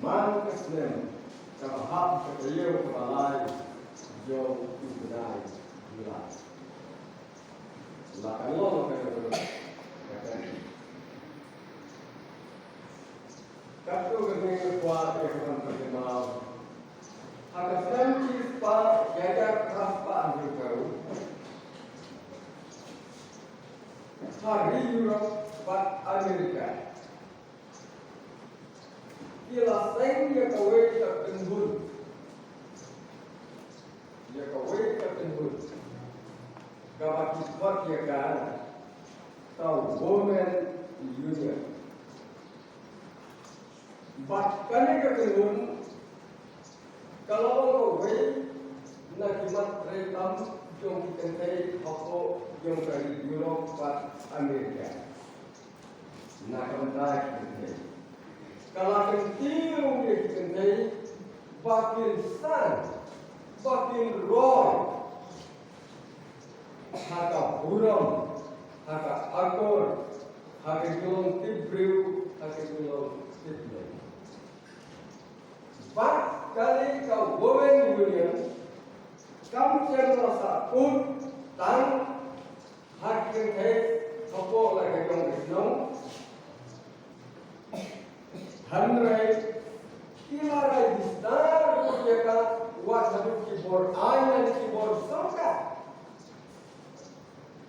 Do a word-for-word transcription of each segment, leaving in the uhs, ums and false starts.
Man ka snem kaba hap ka taïew kaba lai jong u bnai July. La ka long ka ka ka ka tu ka ne ka kwa ka ka ban ka ma ha ka snem shi spah ïa ka ka spah ni ka ha ri Europe bad America. Ki la seng ïa kawei ka kynhun. Ïa kawei ka kynhun. Kaba ki khot ïa ka ka Women Union. Bad kane ka kynhun ka la long kawei na ki mat treikam jong ki kynthei hapoh jong ka ri Europe bad America. Na ka bynta ki kynthei. Ka la kyntiew ïa ki kynthei ba kin san, ba kin roi ha ka burom, ha ka akor, ha ka jinglong tip briew, ha ka jinglong tip Blei. Bad kane ka Women Union kam shym la sahkut tang ha ki kynthei hapoh la ka jong ka shnong. Hynrei ki la register ruh ïa ka wat haduh ki bor aiñ lane ki bor sorkar.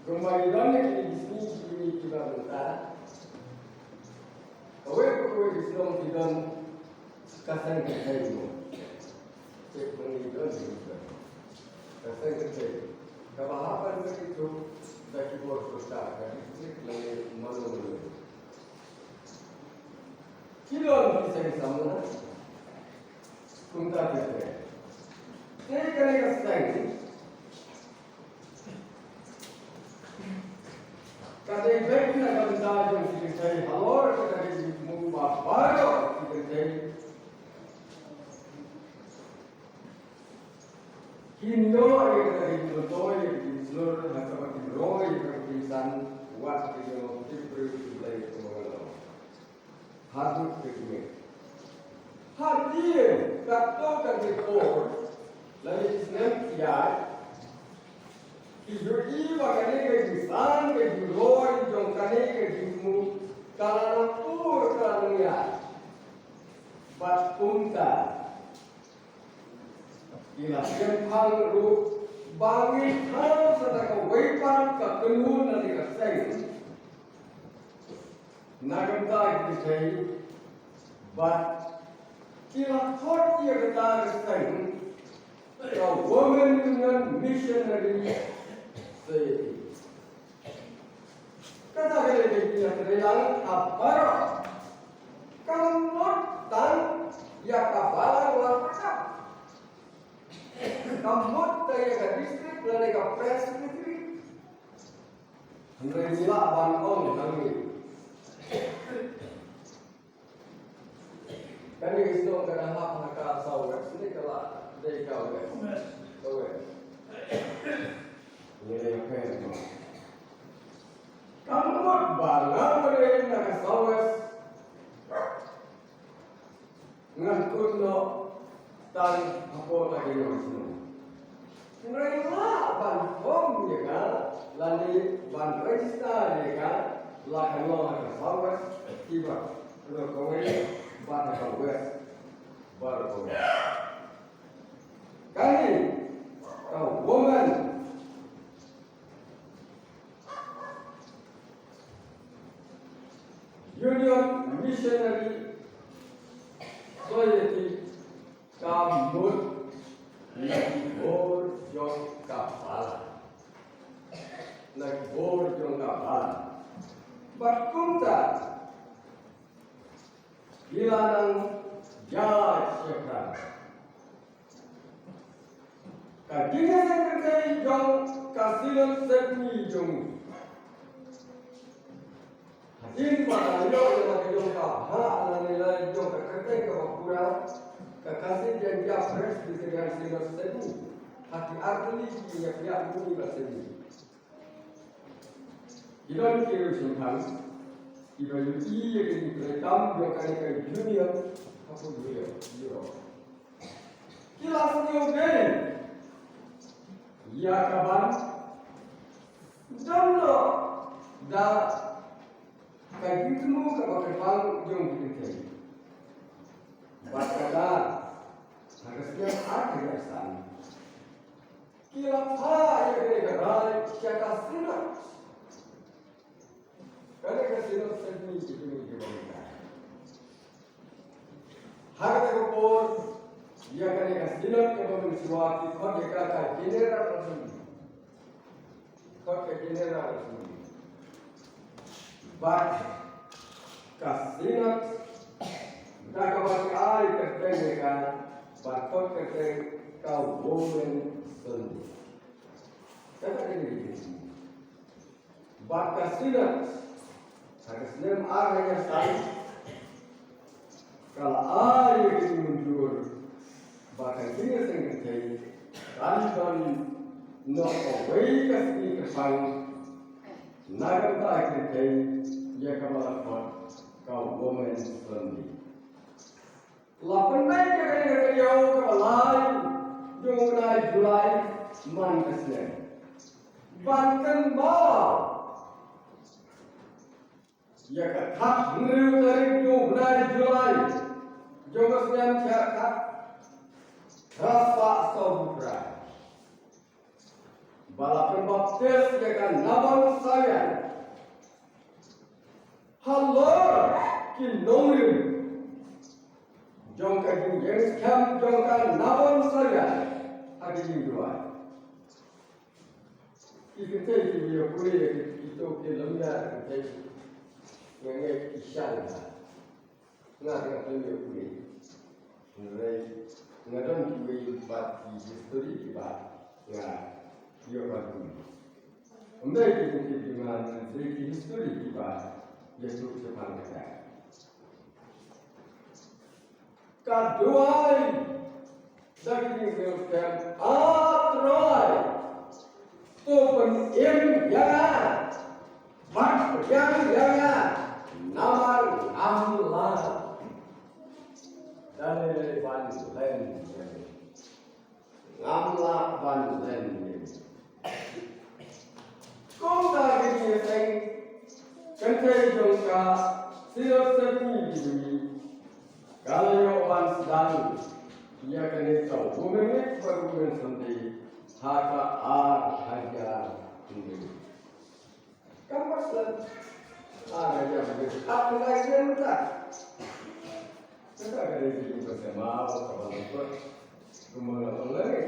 Kumba ngi don ïa kine ki sngi kine kiba mynta. Kawei pa kawei ka shnong ki don ka seng kynthei mo. Check ma ngi don ki don ka seng kynthei. Kaba hap ban ka itu da ki bor sorkar ka district lane mano mano. Ki don ki seng samla. Kumta ki seng. Te kane ka seng Ka dei beit na ka bynta jong ki kynthei halor kata ka jingthmu ba baroh ki kynthei kin ïoh ïa kata ka jingmyntoi ïa ka jingshlur ha kaba kin roi ïa ka jingsan wat ki ïoh ki briew ki Blei kumba ka long. Haduh ka jingeh. Hadien katto katne por lane ki snem ki ïaid, ki ïohi ba kane ka jingsan ka jingroi jong kane ka jingthmu ka la nangpur ka la nangïaid. Bad kumta ki la shemphang ruh ba ngin thaw sa da kawei pat ka kynhun lane ka seng na ka bynta ki kynthei bad ki la khot ïa kata ka seng ka Women Union Missionary Society. Kata ka dei ka jingïatreilang ha baroh. Kam mut tang ïa ka balang la ka. Kam mut tang ïa ka district lane ka presbytery. Hynrei ngi lah ban ong hangne. Kane ka shnong ka dang hap ha ka South West, ne ka la dei ka West. Ka West. Ngi dei ka West. Kam mut ba nga ba dei na ka South West. Ngan kut noh tang hapoh la ka ïing shnong. Hynrei lah ban form ïa ka lane ban register ïa ka la ka long ha ka South West kiba ka long kawei bad ha ka West bad kawei. Kane ka Women Union Missionary Society ka mut na ki bor jong ka balang. Na ki bor jong ka balang. Bad kumta ki la nang ïaid shaphrang. Ka jingïaseng kynthei jong ka Synod Sepngi jong ngi. Hadien ba ka ïoh ïa la ka jong ka bhah lane la jong ka kyrteng kaba pura, ka Khasi Jaiñtia Presbyterian Synod Sepngi. Ha ki artylli ki ïa pdiang ngi ba Sepngi. Ki don ki riewshemphang kiba ïohi ïa ka jingtrei kam jong kane ka union Ki la sngewbha ïa ka ban don noh da ka jingthmu kaba kyrpang jong ki kynthei. Bad ka da ha ka snem ar hajar san ki la phah ïa kane ka rai sha ka Synod. Kane ka Synod Sydney ki kynthei ki bang ka. Ha kata ka por ïa kane ka Synod kaba mynshuwa ki khot ïa ka ka General Assembly. Khot ka General Assembly. Bad ka Synod da kaba ki ai kyrteng ïa ka, bad khot kyrteng ka Women Sunday. Kata ka dei. Bad ka Synod ha ka snem ar hajar san ka la ai ïa ka jingmynjur ba ka jingïaseng kynthei kan don noh kawei ka sngi kyrpang na ka bynta ka kynthei, ïa kaba la khot ka Women's Sunday. La pynbeit ïa kane ka taïew kaba lai jong u bnai July man ka snem ban kynmaw ïa ka khathynriew tarik jong u bnai July jong ka snem shiar khat phra spah saw phew phra. Ba la pynbaptis ïa ka Nabon Sawian halor ki nongrim jong ka jingïeng skhem jong ka Nabon Sawian ha ka jingduwai. Ki kynthei ki ïa pule ïa kito ki lymïa kynthei. Nga ngeit ki shang ha. Nga, nga khlem ïa pule. Hynrei nga don kiwei pat ki history kiba nga ïoh ban pule. Ym dei ki jingtip jong nga, hynrei ki history kiba ïathuh shaphang kata. Ka duwai da ki jingkyrpad, A Trai, to pynim ïa nga bad pdiang ïa nga namar ngam lah da lei lei ban len ïa me. Ngam lah ban len ïa me. Kumta ka jingïaseng kynthei jong ka Synod Sepngi Jubilee ka la ïoh ban sdang ïa kane ka Women Week bad Women Sunday ha ka ar hajar hynriew. Kam pat sdang ar hajar hynriew. Ar hajar hynriew mynta. Kata ka dei ka jingpynshlur kaba lyngkot. Kumba nga ong lane.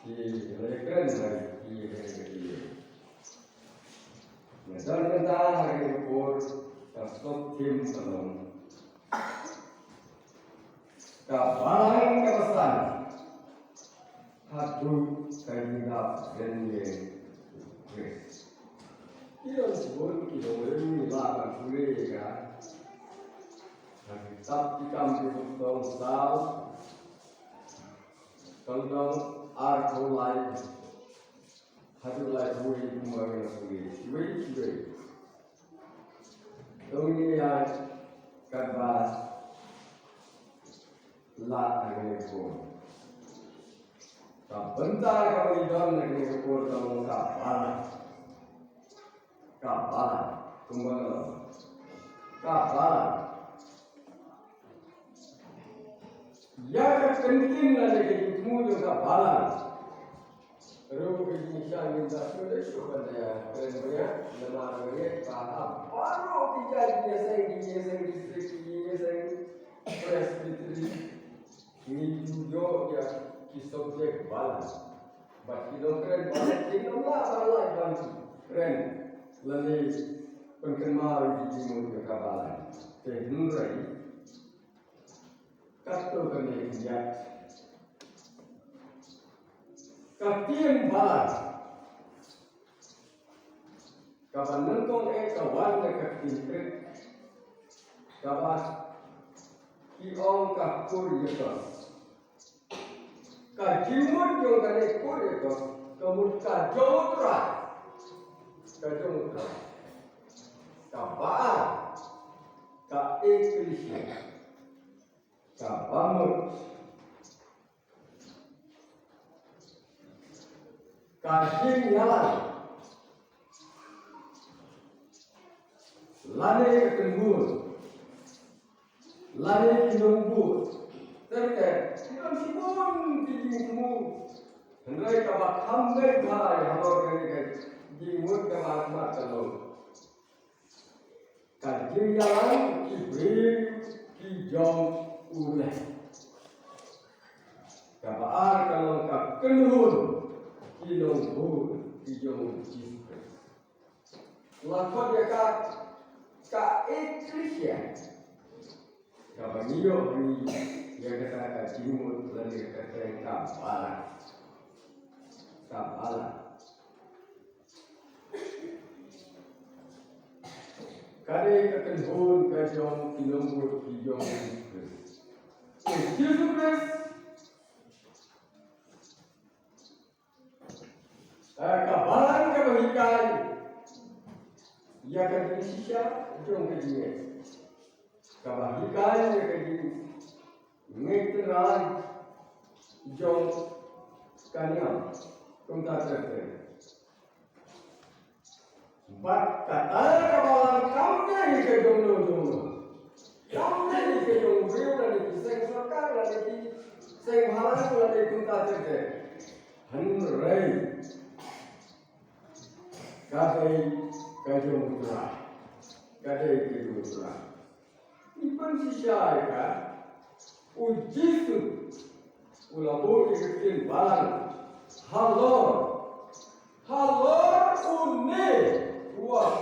Ki la ïakren bad ki ïa kane ka ïa. Nga don mynta ha kane ka por ka sub theme ka long ka balang kaba san haduh ka jingdap kynriah u Khrist. Ki don shibun ki nongrim ngi lah ban pule ïa ka ha ki kitab ki kam ki bok tong saw. Tang tang arphew lai haduh laiphew wei kumba ngi la pule kiwei kiwei. To ngin ïa katba lah ha kane ka por. Ka bynta kaba ngi don ha kane ka por ka long ka balang. Ka balang. Kumba nga la ong, ka balang. Ïa ka ktien lane ka jingthmu jong ka balang ruh ka jingshah ngim da sngewdei shuh ban da ïakren ba ïa, namar nga ngeit ba ha baroh ki jait jingïaseng, ki jingïaseng district, ki jingïaseng presbytery, ngi ju ïoh ïa ki subject balang. Bad ki nongkren balang ki ym lah ban lait ban kren lane pynkynmaw ïa ki jingmut jong ka balang. Te hynrei katto katne khyndiat ka ktien balang kaba nyngkong eh ka wan na ka ktien Grik kaba ki ong ka kurios. Ka jingmut jong kane kurios ka mut ka jong U Trai. Ka jong U Trai. Kaba ar ka ekklesia. Ka bamut. Ka jingïalang. Lane ka kynhun. Lane ki nongbud. Tyrkhong. Ki don shibun ki jingthmu. Hynrei kaba kham bha ïa halor kane ka jingmut kaba khmat ka long ka jingïalang ki briew ki jong U Blei. Kaba ar ka long ka kynhun ki nongbud ki jong U Jisu Khrist. La khot ïa ka, ka ekklesia. Kaba ngi ïohi ïa kata ka jingmut lane ka kyrteng ka balang. Ka balang. Ka dei ka kynhun ka jong ki nongbud ki jong U Jisu Khrist. U Jisu Khrist, eh, ka balang kaba hikai ïa ka jingshisha jong ka jingngeit. Kaba hikai ïa ka jingngeit tynrai jong ka niam. Kumta ter ter. Bad kata ka balang kam dei ka jong no jong no. Kam dei ka jong u briew lane ki seng sorkar lane ki seng bhalang lane kumta ter ter. Hynrei ka dei ka jong u Trai. Ka dei ka jong u Trai. Ngi pynshisha ïa ka, U Jisu u la buh ïa ka ktien balang halor, halor une, u ong,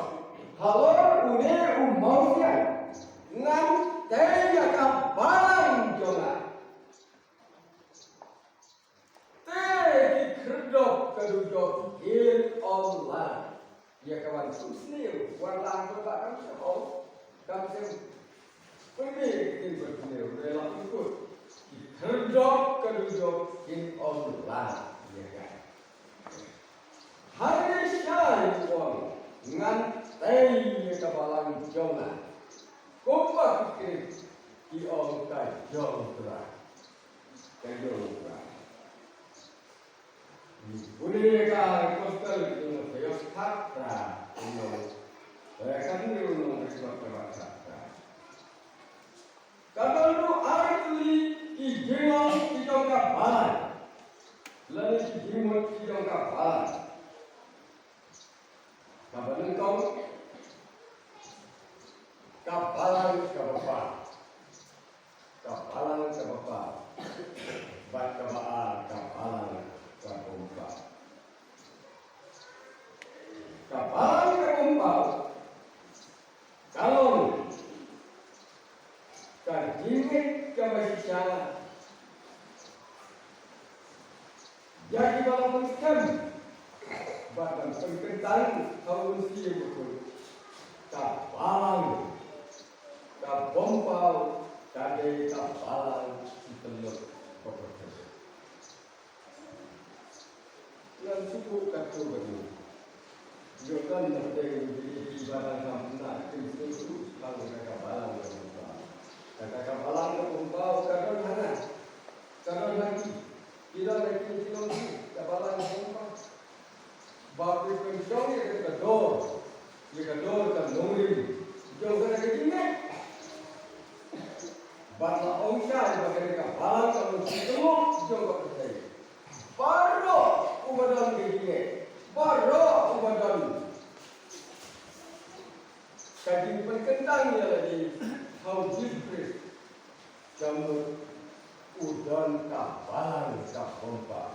halor une u mawsiang ngan tei ïa ka balang jong nga. Te ki khyrdop ka dujok kin ym lah. Ïa ka ban sngewsih wan lang ba kam shym ong, kam shym pynmih kin pynmih ruh la pynkhot. Ki khyrdop ka dujok kin ym lah ïa ka. Hynrei shai u ong ngan tei ïa ka balang jong nga. Kumba ki Khrist ki ong ka jong u Trai. Ka jong u Trai. Pule ka gospel jong u Mathaios chapter, jong u, eh, ka jong u Mathaios chapter. Ka don ruh ar tylli ki jinglong ki jong ka balang. Lane ki jingmut ki jong ka balang. Kaba nyngkong, ka balang kaba paw. Ka balang kaba paw. Bad kaba ar, ka balang kaba ym paw. Ka balang kaba ym paw ka long ka jingngeit kaba shisha ïa kiba la pynskhem bad ban pynkyntang ha u Mynsiem Bakhuid. Ka balang kaba ym paw ka dei ka balang ki pynlut ba pyrthei. Ngan shu buh katto katne. Ïoh kan da pdeng U B D P ba dang kham pynah kim sngewthuh shaphang kata ka balang kaba ym paw. Kata ka balang kaba ym paw ka don hana. Ka don ha ki. Ki don ha ki, ki don ha ki. Ka balang kaba ym paw. Ba phi pynshong ïa ka dor. Ïa ka dor ka nongrim jong kata ka jingngeit. Bad la ong shai ba kane ka balang ka long shi tyngkhuh jong ka pyrthei. Baroh uba don ka jingngeit, baroh uba don ka jingpynkyntang ïa lade ha u Jisu Khrist. Ka mut u don ka balang kaba ym paw.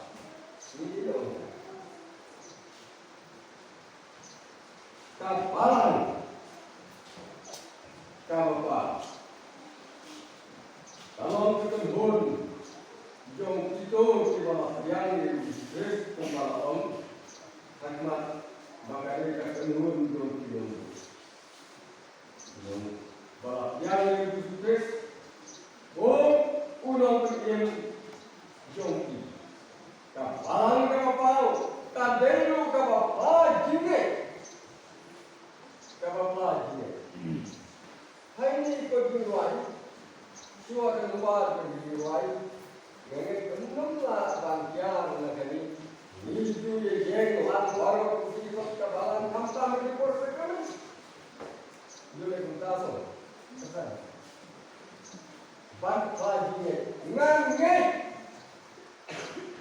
Ngi ong ka balang kaba paw ka long ka kynhun jong kito kiba la pdiang ïa u Jisu Khrist kumba la ong ha khmat ba ka dei ka kynhun jong ki nongbud. Ba la pdiang ïa u Jisu Khrist kum u nongpynim jong ki. Ka balang kaba paw ka dei ruh kaba pla jingngeit. Kaba pla jingngeit. Haini ko jingduwai. Shuwa ka number ka dei wai. Nga ngeit kumno la ban kiar na kani. Ngi ju ïa jeng lang baroh ki sot ka balang khamtam ki por sa kani. Ju le kumta so. Ban pha ji ngeit. Nga ngeit.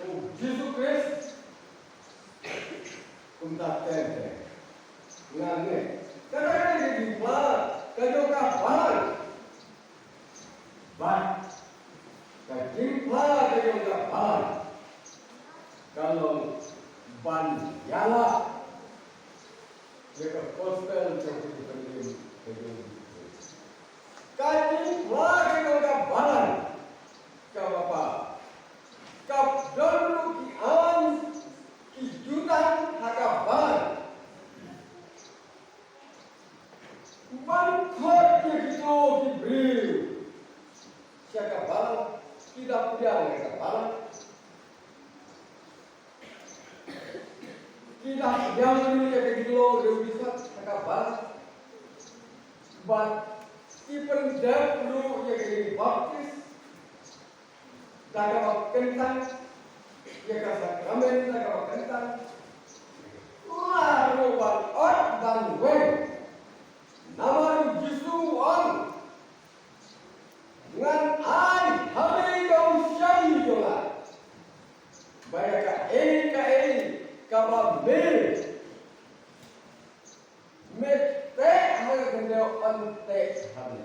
Oh, Jisu Khrist. Kumta teng teng. Nga ngeit. Ka dei ka jingpla ka jong ka balang. Bad ka jingpla ka jong ka balang ka long ban ïalap ïa ka gospel jong ka jingpynim ka jong u Jisu. Ka jingpla ka jong ka balang kaba paw. Ka don ruh ki aiñ ki jutang ha ka balang. Ban khot ïa kito ki briew sha ka balang, ki da pdiang ïa ka balang. Ki da pdiang ïa ka jinglong riewbitar sha ka balang. Bad ki pyndep ruh ïa ka jingbaptis da kaba kyntang, ïa ka sakramen da kaba kyntang. La ruh ban ot ban weng. Namar u Jisu u ong, ngan ai ha me ka umshawi jong nga. Ba ïa kaei kaei kaba me me teh ha ka khyndew, yn teh ha me.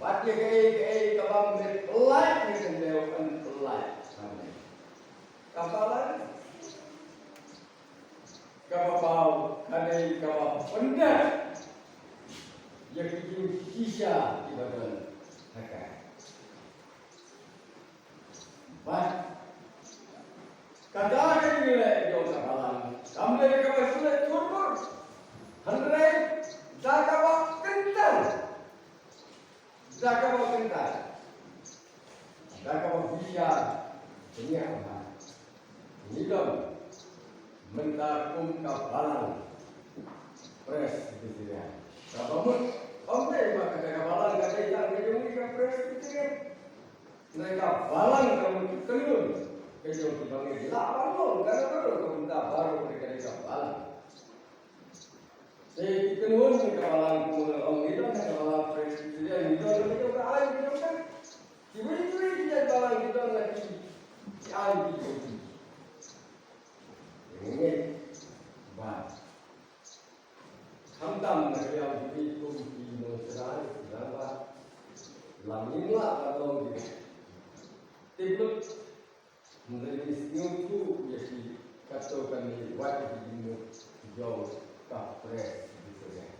Bad ïa kaei kaei kaba me pyllait ha ka khyndew, yn pyllait ha me. Ka balang kaba paw ka dei kaba pyndep ïa ki jingshisha kiba don ha ka. Bad kata ka jingleh jong ka balang kam dei kaba shu leh thurmur, hynrei da kaba kyntang, da kaba kyntang, da kaba bishar, bniah bha. Ngi don mynta kum ka balang Presbyterian. Kaba mut, ym dei ba kata ka balang ka dei tang ka jong ngi ka Presbyterian. Nai ka balang ka mut ka kynhun ka jong kiba ngi lah ban long ka na ka dei ka mynta baroh ka dei ka balang. Te ki kynhun ki ka balang kumno ong ngi don ka balang Presbyterian ngi don ka jong ka aiñ ka jong ka. Kiwei kiwei ki jait balang ki don la ki aiñ ki jong ki. Ngi ngeit ba khamtam na ka liang jong ngi kum ki nongshakri, naba lada ngim lah ban long ki tip lut, hynrei ngi sngewthuh ïa ki katto katne wat ki jingmut jong ka Presbyterian.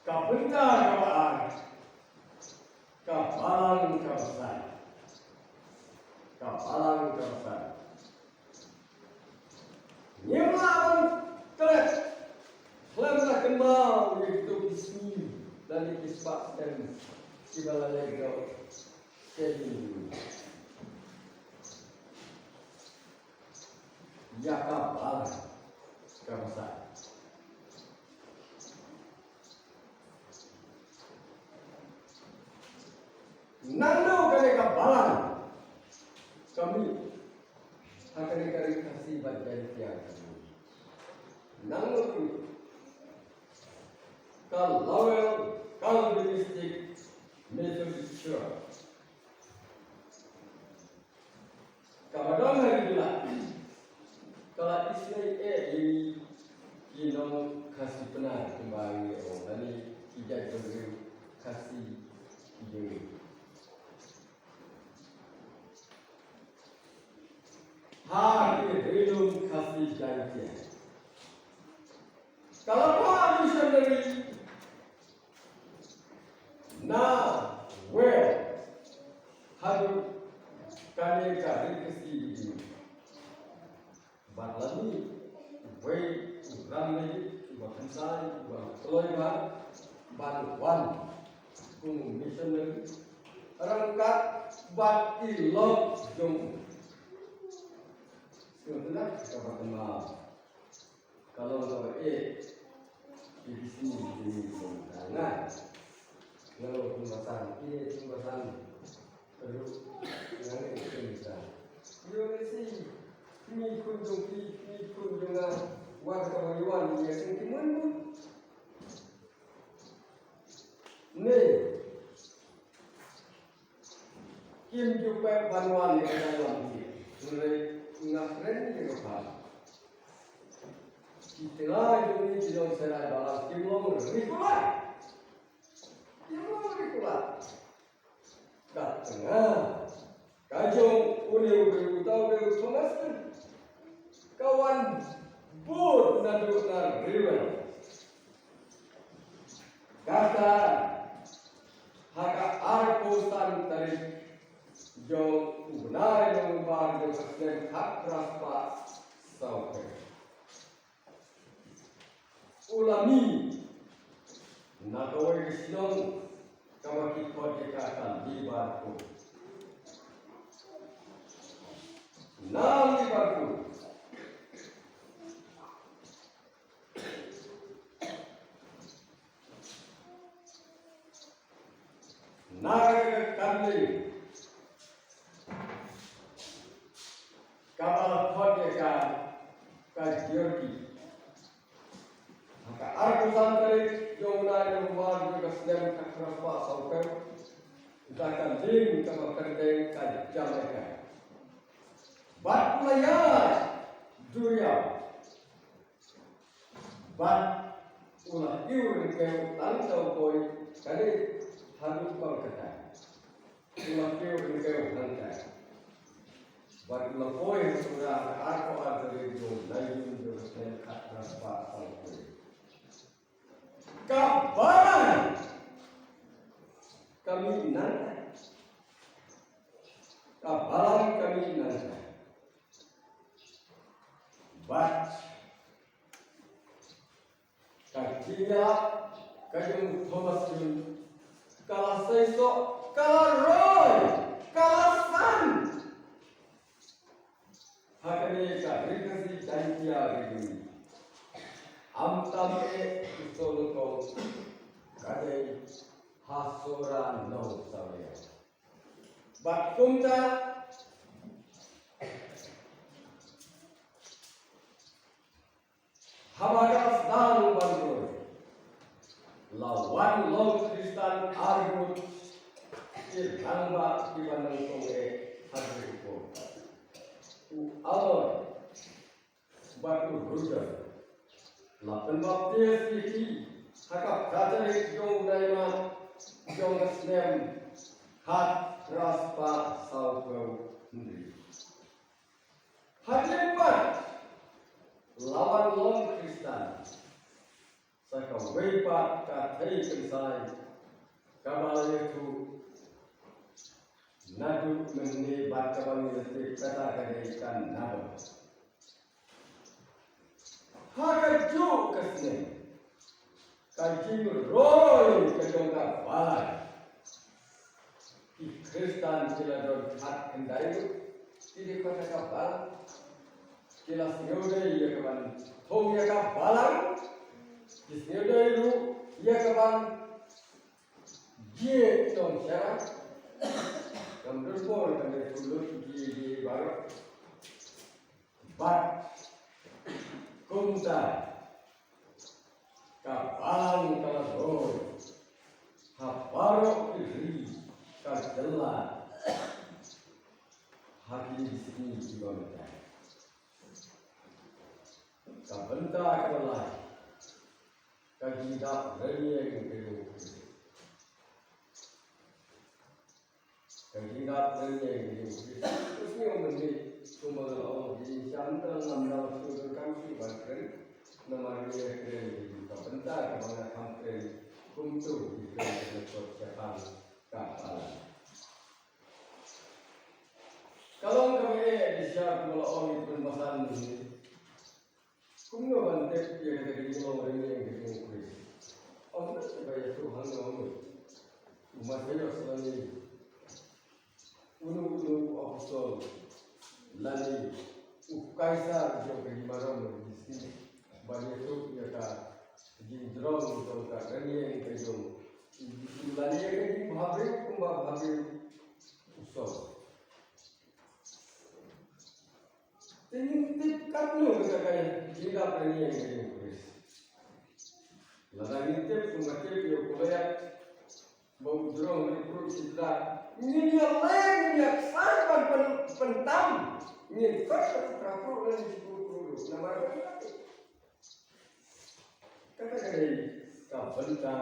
Ka bynta kaba ar, ka balang kaba san. Ka balang kaba san. Ngim lah ban klet khlem da kynmaw ïa kito ki sngi lane ki spah snem kiba la leit noh. Te ïa ka balang kaba san. Nangno kane ka balang ka mih ha kane ka Ri Khasi bad Jaiñtia. Nangno ka mih ka Lowell Calvinistic Methodist Church. Kaba don ha ri la ka la isynei eh ïa ngi ki nong Khasi Pnar kumba ngi ong lane ki jaitbynriew Khasi ki jong ngi. Ha ki ri lum Khasi Jaiñtia ka la phah missionary na Wales haduh kane ka Ri Khasi. Bad la mih uwei u rangbah uba kham shai uba kloi bha ban wan kum u missionary. ryngkat bad i lok jong u. Sngewtynnat kaba kynmaw ka long kaba eh ki sngi jong ka. Nga nga long kumba san, ki sngi ba san. Ruh nga ngeit kumta. Ïoh lehse kmie khun jong phi, kmie khun jong nga, wat kaba ïa wan ïa sngewthuh. Ne kim ju pep ban wan ïa ka dang lam ki. Hynrei nga kren ïa ka pha. Ki tnga jong ngi ki nongshakri balang kim long regular. Kim long regular. Ka tnga ka jong une u briew uta u briew Thomas Mann ka wan bud naduh na Riweng. Kata ha ka arphew san tarik jong u bnai November jong ka snem khatphra spah sawphew. U la mih na kawei ka shnong kaba ki khot ïa ka ka Liverpool. Na Liverpool, na ka kamni kaba la khot ïa ka ka Georgie. Ha ka arphew san tarik jong u bnai November jong ka snem khatphra spah sawphew, da ka lieng kaba kyrteng ka Jamaica. Bad u la ïaid duriaw. Bad u la kiew ryngkew tang da u poi kane haduh Kolkata. U la kiew ryngkew hangta. Bad u la poi ha Sora ha ka arphew ar tarik jong u bnai Jun jong ka snem khatphra spah sawphew. Ka balang ka mih nangta. Ka balang ka mih nangta. Bad ka jingïalap ka jong u Thomas Mann ka la seisoh, ka la roi, ka la san. Ha kane ka Ri Khasi Jaiñtia Ri, am tam eh u Sor Nyngkong, ka dei ha Sora Nongsawlia. Bad kumta haba ka la sdang ban roi, la wan long Khristan ar ngut ki rangbah kiba nyngkong eh ha Ri Khasi. U Aloy bad u Ruger la pynbaptis ïa ki ha ka phra tarik jong u bnai March jong ka snem khatphra spah sawphew hynriew. Hadien pat la wan long Khristan sa kawei pat ka thei kynsai kaba la ïathuh naduh mynne bad kaba ngi la tip kata ka dei ka Nabon. Ha kajuh ka snem ka jingroi ka jong ka balang. Ki Khristan ki la don khatkhyndai ruh ki dei kata ka balang. Ki la sngewdei ïa ka ban thung ïa ka balang. Ki sngewdei ruh ïa ka ban jied nongshakri. Kam don por kam dei thulot ki, ki baroh. Bad kumta ka balang ka la roi ha baroh ki ri ka jylla ha kine ki sngi kiba mynta. Ka bynta kaba lai, ka jingdap rynïeng ka jong u Khrist. Ka jingdap rynïeng ka jong u Khrist. Ka sngew mynne kumba nga la ong, ka jingshem ka la ym dang shu donkam shuh ban kren. Namar ngi ïa kren ka bynta kaba nga kham kren kumto, ngi kren ka jingkot shaphang ka balang. Ka long kaba eh, ka dei sha kumba la ong ïa u Khun Basan mynne. Kumno ban tip ïa kata ka jinglong rynïeng ka jong u Khrist? Ym dei ba ïathuh hangne hangne. U Mathaios lane Kaisar jong ka hima Rom, ba ngi sngewthuh ïa ka jingjrong jong ka rynïeng ka jong u Jisu lane ïa ka jingbhabriew kumba bhabriew u Saul. Te ngin tip katno kata ka jingdap rynïeng ka jong u Khrist. Lada ngin tip kumba tip ïa u Goliath ba u jrong ha u pruh shi tda, ngin ïa leh, ngin ïa ksai ban pyn-, pyntam. Ngin phet ha u pra pruh lane shi pruh pruh ruh. Namar kata ka dei ka bynta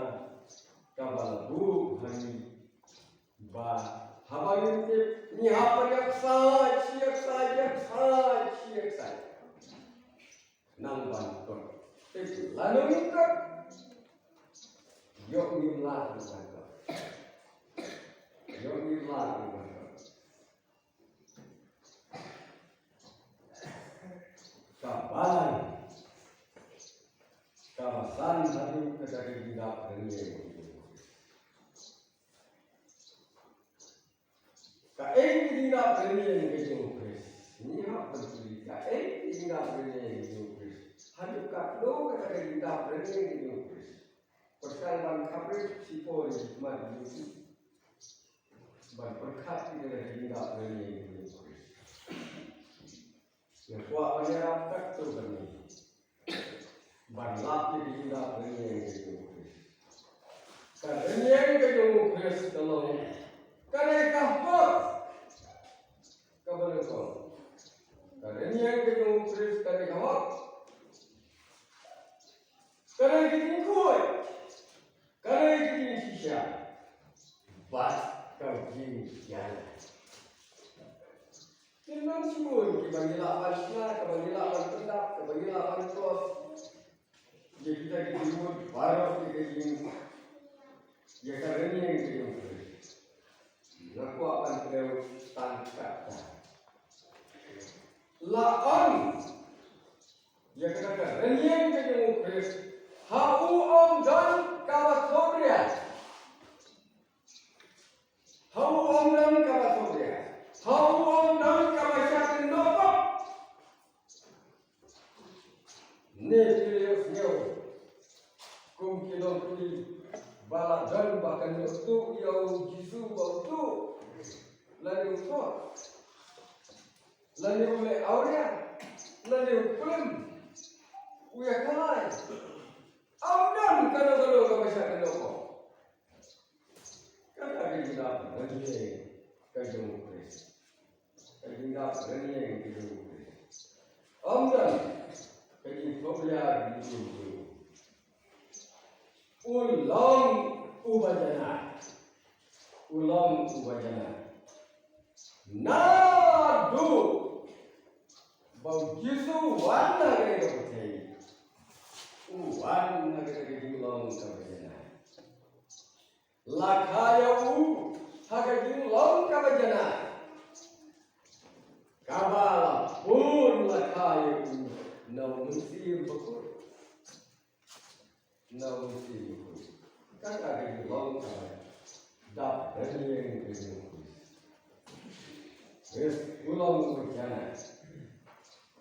kaba la buh ha ngi. Ba haba ngin tip, ngi hap ban ïaksai, shi ïaksai, ïaksai, shi ïaksai. Nang ban kot. Tip lano ngin kot. Ïoh ngim lah ban kot. Ïoh ngim lah ban kot. Ka balang. Kaba san haduh kata ka jingdap rynïeng. Kaei ka jingdap rynïeng ka jong u Khrist? Ngi hap ban pule, kaei ka jingdap rynïeng ka jong u Khrist? Haduh katno kata ka jingdap rynïeng ka jong u Khrist? Pyrshang ban khaprit shipor ïa ki khmat jong u Khrist. Ban pyrkhat ïa kata ka jingdap rynïeng ka jong u Khrist. Nga kwah ban ïarap katto katne ban lap ïa ka jingdap rynïeng ka jong u Khrist. Ka rynïeng ka jong u Khrist ka long, ka dei ka hok kaba nyngkong. Ka rynïeng ka jong u Khrist ka dei ka hok. Ka dei ka jingkhuid. Ka dei ka jingshisha. Bad ka jingïaid. Ngim don shibun kiba ngi lah ban shna, kiba ngi lah ban pyndap, kiba ngi lah ban cross. Ïa kita ki jingmut baroh ïa ka jing, ïa ka rynïeng ka jong u Khrist. Nga kwah ban kdew tang katta. La ong ïa kata ka rynïeng ka jong u Khrist, ha u ym don kaba thohbria. Ha u ym don kaba thohbria. Ha u ym don kaba shah kyndong. Ne phi la ïohsngew kum ki longkmie ba la don ba kan ïoh tuh ïa u Jisu ba u tuh, lane u thoh, lane u leh awria, lane u klim, u ïakhun. Ym don kano kano kaba shah kyndong. Kata ka jingdap rynïeng ka jong u Khrist. Ka jingdap rynïeng ka jong u Khrist. Ym don ka jingthohbria ka jong u. U long uba janai. U long uba janai. Naduh ba u Jisu u wan ha kane ka pyrthei, u wan ha kane ka jinglong kaba janai. La kha ïa u ha ka jinglong kaba janai, kaba la bun la kha ïa u na u Mynsiem Bakhuid. Na u Mynsiem Bakhuid. Kata ka jinglong kaba dap rynïeng ka jong u Khrist. Khrist u long uba janai.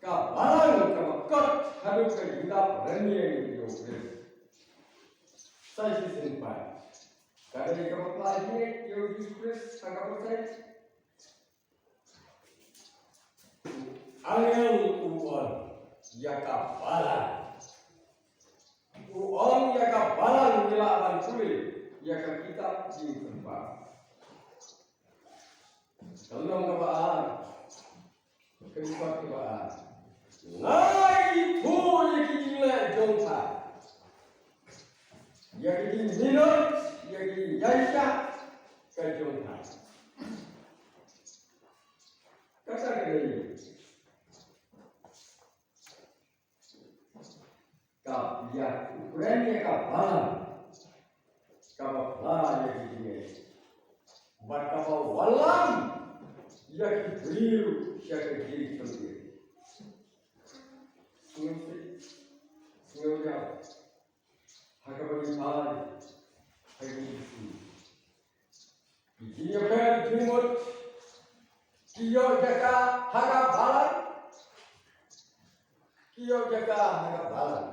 Ka balang kaba kot haduh ka jingdap rynïeng ka jong u Khrist. Sa shisien pat, ka dei kaba pla jingngeit ïa u Jisu Khrist ha ka pyrthei. Angel u ong ïa ka balang. U ong ïa ka balang, ngi lah ban pule ïa ka kitab Jingpynpaw. Ka lynnong kaba ar, ka dkhot kaba ar. Nga ithuh ïa ki jingleh jong pha, ïa ki jingminot, ïa ki jingïaishah ka jong pha. Kata ka dei ka biang u kren ïa ka balang kaba pla ïa ki jingngeit bad kaba wallam ïa ki briew sha ka jingpynim. Sngewsih, sngewsih ha kaba ngi phai ha ka jingpynim. Ki jingïapher jingmut ki ïoh jaka ha ka balang. Ïoh jaka ha ka balang.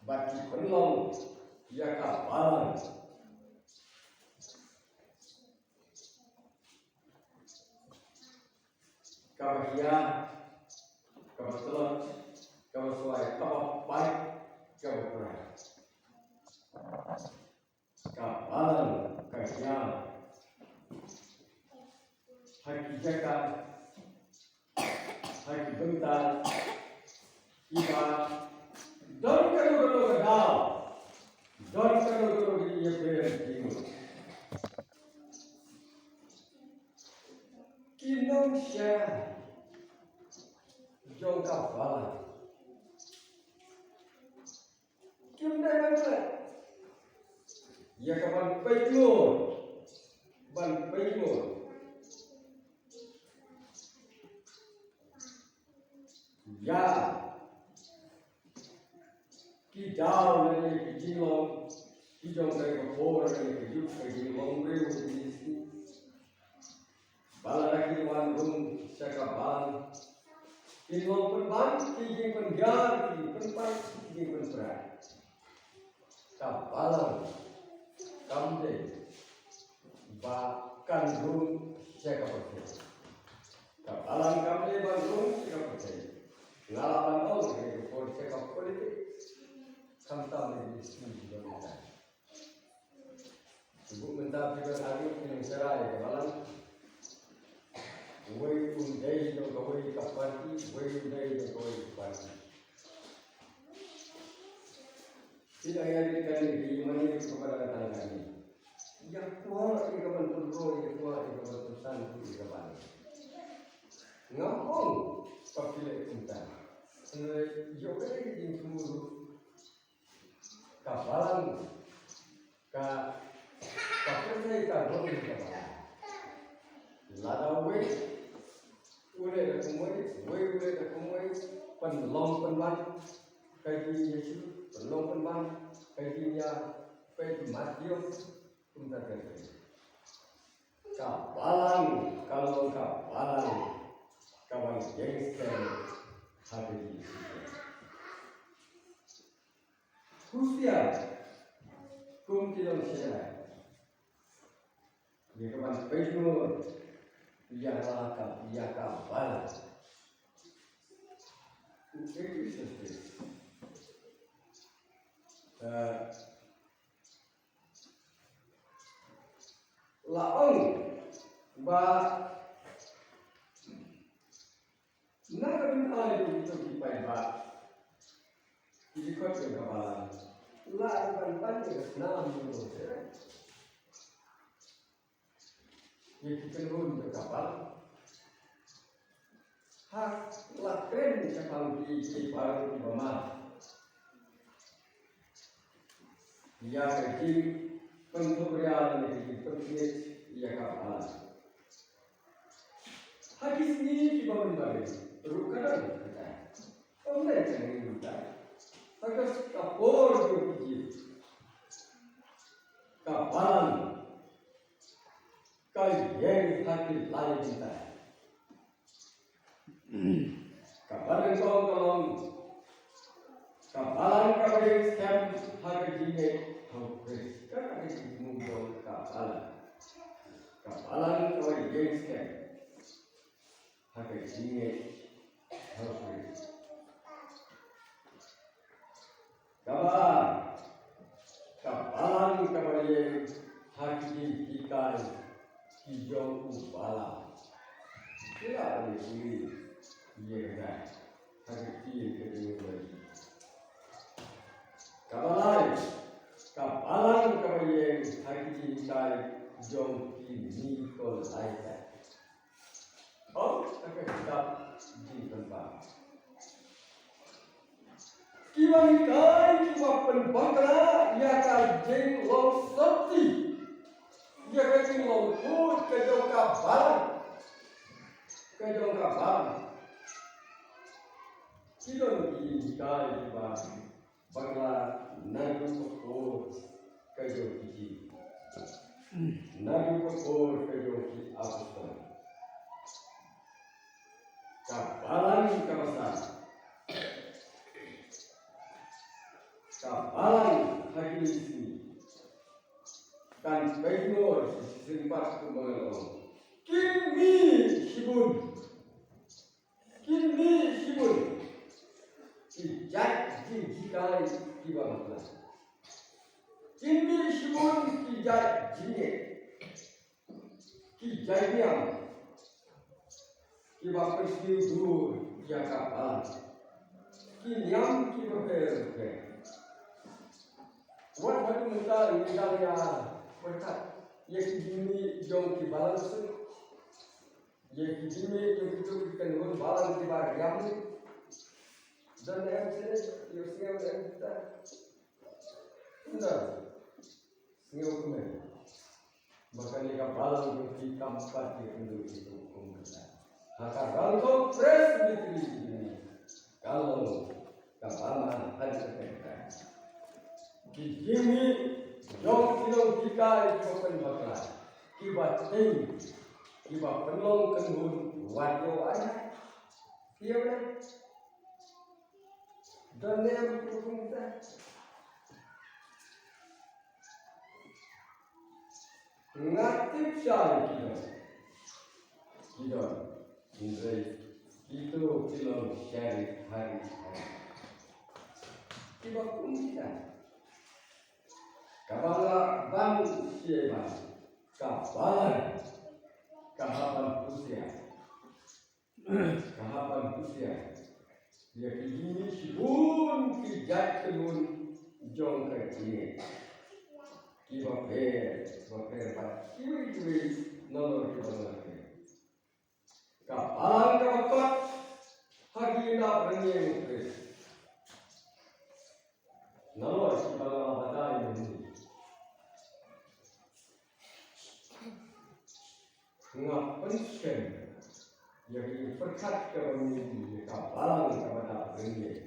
Bad ki pynlong ïa ka balang. Kaba hiar, kaba tlot, kaba swai, kaba pait, kaba prai. Ka balang ka hiar ha ki jaka, ha ki bynta kiba don kano kano ka daw, don kano kano ka ïapher jingmut. Ki nongshai jong ka balang kim dei ban klet ïa ka ban pynlong, ban pynlong ïa ki daw lane ki jinglong ki jong ka, ka por lane ka juk ka jinglong briew ka jingsngi. Ba lada ki wan rung sha ka balang, kin long pynban ki jingpynhiar, ki jingpynpait, ki jingpynpra. Ka balang kam dei ba kan rung sha ka pyrthei. Ka balang kam dei ban rung sha ka pyrthei. Nga lah ban ong ïa ka por sha ka politics. Khamtam ïa ki skim ki jong ka. Shu mynta phi ban arngut ki nongshakri ïa ka balang. Uwei un dei jong kawei ka party, uwei un dei jong kawei ka party. Phi dang ïa rit kane, phi ïa mane rit kaba dang tang kane. Ïa kwah ïa ka ban pynroi, ïa kwah ïa ka ban pynsan ïa ka balang. Ngam ong ba phi leh kumta. Hynrei ïoh kane ka jingthmu ruh. Ka balang, ka, ka pyrthei ka rung ka balang. Lada uwei u leh da kumwei, uwei u leh da kumwei, pynlong pynban ka jingïasyrdoh, pynlong pynban ka jingïapeit mationg, kumta ka pyrthei. Ka balang ka long ka balang ka ban ïeng skhem ha ka jingïasyrdoh. Husiar kum ki nongshakri ïa ka ban pynlong ïa ka, ïa ka balang. Eh, la ong ba na ka bynta jong kito ki paidbah, ki dkhot jong ka balang, la ban ban ïa ka snam jong ka, ïa ki kynhun jong ka balang. Ha la kren shaphang ki, ki balang kiba mad. Ïa ka jingpynthut ria ne ka jingpynthut ïa ka balang. Ha ki sngi kiba mynta ruh ka dang kata. Ym dei tang mynta. Ha ka por jong ki jingeh ka balang ka ïeng ha ki lai bynta. Kaba nyngkong ka long ka balang kaba ïeng skhem ha ka jingngeit ha U Khrist. Kata ka jingmut jong ka balang. Ka balang kaba ïeng skhem ha ka jingngeit ha U Khrist. Kaba, ka balang kaba ïeng ha ki jinghikai ki jong u balang. Ki la ïa pule ïa kata ha ki ktien ka jong u Blei. Kaba lai, ka balang kaba ïeng ha ki jinghikai jong ki Nikolaitait. Ong ha ka kitab Jingpynpaw. Kiba hikai, kiba pynbakla ïa ka jinglong sopti, ïa ka jinglong khuid ka jong ka balang, ka jong ka balang. Ki don ki jinghikai kiba bakla naduh ka por ka jong ki jing, naduh ka por ka jong ki apostol. Ka balang Ka basa. Ka balang ha kine ki sngi kan pynmor sha shisien pat kumba nga la ong. Kin mih shibun. Kin mih shibun ki jait jinghikai kiba bakla. Kin mih shibun ki jait jingeh. Ki jait niam kiba pynsniew dur ïa ka balang. Ki niam kiba pher pher. Wat haduh mynta ngi dang ïa pyrkhat ïa ki jingmih jong ki balang suk. Ïa ki jingmih jong kito ki kynhun balang kiba riam. Don em seh, ïa sngew em kita. Ynda sngew kumne. Ba kane ka balang jong ki kam pat ïa kynduh ïa ki hukum kata. Ha ka Rangbah Presbytery jong ngi ka long kaba ma ha ka kata. Ki jingmih jong ki nonghikai kiba pynbakla kiba teng kiba pynlong kynhun wat ïoh ai. Ïoh ai. Don ne em ki hukum kata. Nga tip shai ki don. Ki don. Hynrei kito ki long shai hari hari. Kiba kum kita. Kaba nga ban shai ban. Ka balang. Ka hap ban husiar. Ka hap ban husiar ïa ki jingmih shibun ki jait kynhun jong ka jingeh. Kiba pher, ba pher bad kiwei kiwei nalor kiba la pher. Ka balang kaba kot ha ki lynda byrngem u Khrist. Nalor kiba la batai mynta. Nga pynskhem ïa ka jingpyrkhat kaba ngi ïa ka balang kaba dap rynïeng.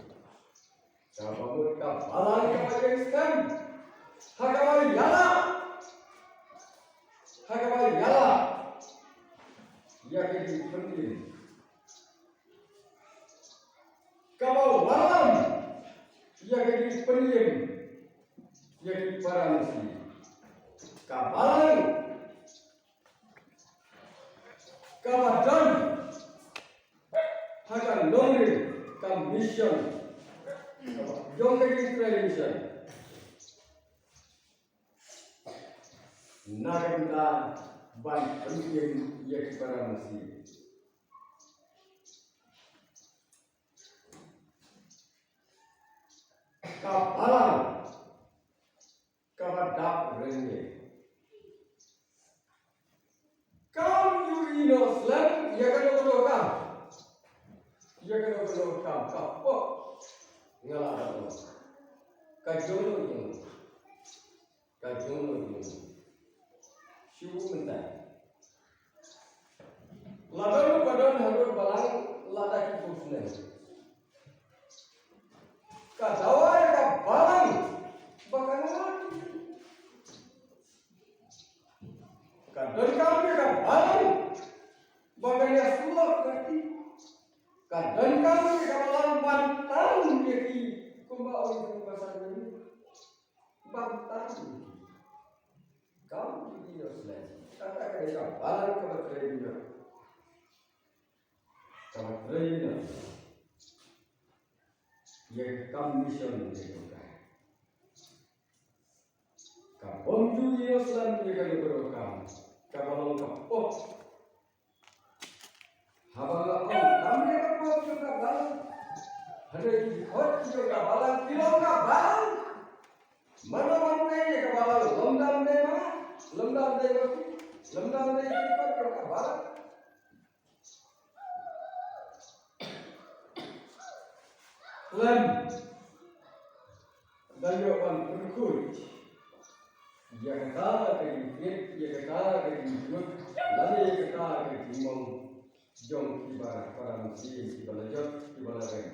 Kaba mut ka balang kaba ïeng skhem ha kaba ïalap, ha kaba ïalap ïa ka jingpynim, kaba wallam ïa ka jingpynim ïa ki para masi. Ka balang kaba don ha ka nongrim, ka mission, kaba jong ka Israel mission. Na ka bynta ban pynim ïa ki para masi. Ka balang kaba dap rynïeng. Kam ju ïehnoh slem ïa kano kano ka kam. Ïa kano kano ka kam, ka pop. Nga la dap noh. Ka jong no jong no. Ka jong no jong no. Shu mynta. Lada u ba don haduh balang lada ki pus ne. Ka dawa ïa ka balang ba kan ngat. Ka donkam ïa ka balang ba kan ïasyllok ïa ki. Ka donkam ïa ka balang ban tang ïa ki kumba ong ïa ka basan ïa ki. Ban tang ïa ki. Kam ju ïehnoh slem. Kata ka dei ka balang kaba trei ïa. Kaba trei ïa. Ïa ka kam mission ïa ka. Ka bym ju ïehnoh slem ïa ka donkam. Kaba long ka pop. Haba nga ong kam dei ka pop jong ka balang. Hynrei ki khot jong ka balang ki long ka balang. Mano ban dei ka balang, lymda dei ma, lymda dei ma, lymda dei ki khot jong ka balang. Khlem da ïoh ban pynkhuid ïa kata ka jingkit, ïa kata ka jingjot, lane ïa kata ka jingmong jong kiba para mynsiem, kiba la jot, kiba la rem.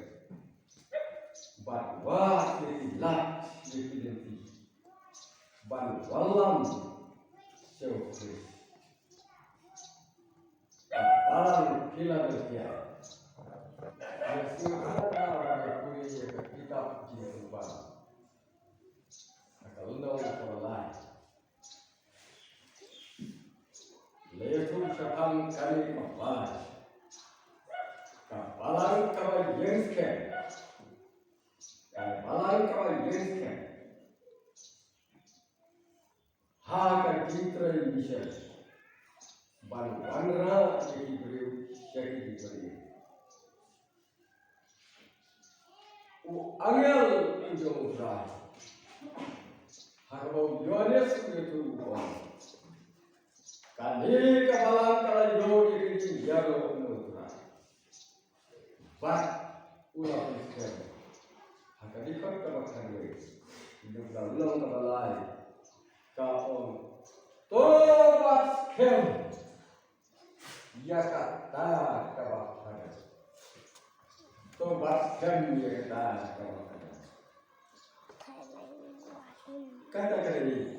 Bad wad ïa ki lad, ïa ki lynti ban wallam sha u Khrist. Ka balang Philadelphia. Sngewbha ban pule ïa ka kitab Jingpynpaw ha ka lynnong kaba lai. La ïathuh shaphang kane ka balang, ka balang kaba ïeng skhem, ka balang kaba ïeng skhem. Ha ka jingtrei mission ban wanrah ïa ki briew sha ki jingpyrshah. U angel u jong U Trai, ha kaba u Ïoannis u ïathuh u ong, kane ka balang ka la ïoh ïa ka jingïaroh na U Trai. Bad u la pynskhem ha ka dkhot kaba khatwei, na ka lynnong kaba lai, ka ong, to bat skhem ïa kata kaba khatwei. To bat skhem ïa kata kaba khatwei. Kata ka dei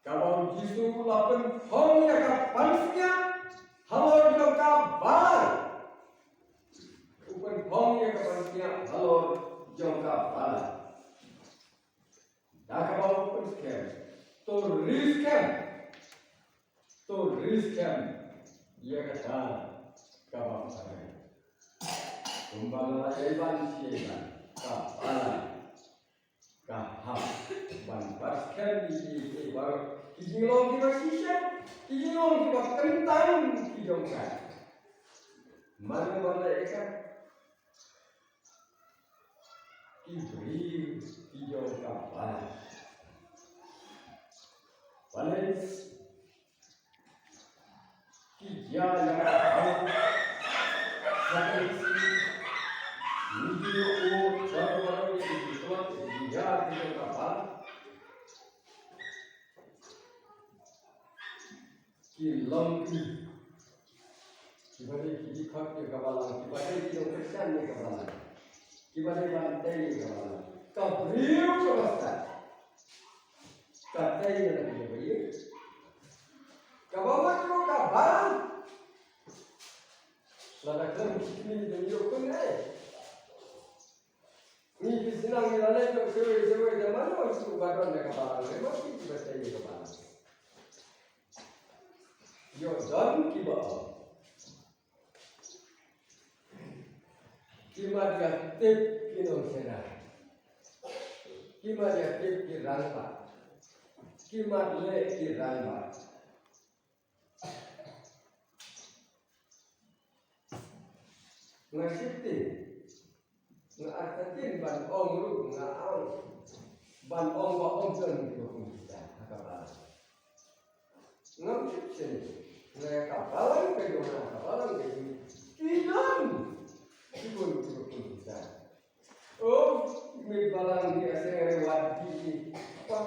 kaba U Jisu u la pynphong ïa ka pansngiat halor jong ka balang. U pynphong ïa ka pansngiat halor jong ka balang. Da kaba u pynskhem, to ri skhem. To ri skhem ïa kata kaba khatwei. Kumba la ïai ban shisha, ka balang ka hap ban bat skhem ïa ki, ïa ki baroh, ki jinglong kiba shisha, ki jinglong kiba kyntang ki jong ka. Mano ban leh ïa ka? Ki briew ki jong ka balang. Balance. Ki jia ïa ka balang. Balance. Ni ki ïoh u baroh baroh ki jia ki jong ka balang. Ki long ki, kiba dei ki dkhot ïa ka balang, kiba dei ki nongkyrshan ïa ka balang, kiba dei ban tei ïa ka balang. Ka briew kaba stad ka tei ïa ka balang, kaba mut ruh ka balang. Lada khlem kynti dang ïoh kun eh. Ngi ki shnong ngi la leit noh shawei shawei, da mano shu ba don na ka balang, lei ma ki ba tei na ka balang. Ïoh don kiba ong, ki mat ïa tip ki nongshakri, ki mat ïa tip ki rangbah, ki mat leh ki rangbah. Nga sheptieng, nga artatien ban ong ruh, nga ong ban ong ba ym don kiba kum kita ha ka balang. Ngam sheptieng, nga ïa ka balang ka jong nga, ka balang ka jong ki don ki bun kiba kum kita. Oh, mih balang ki aseng re wat ki ki. Wat,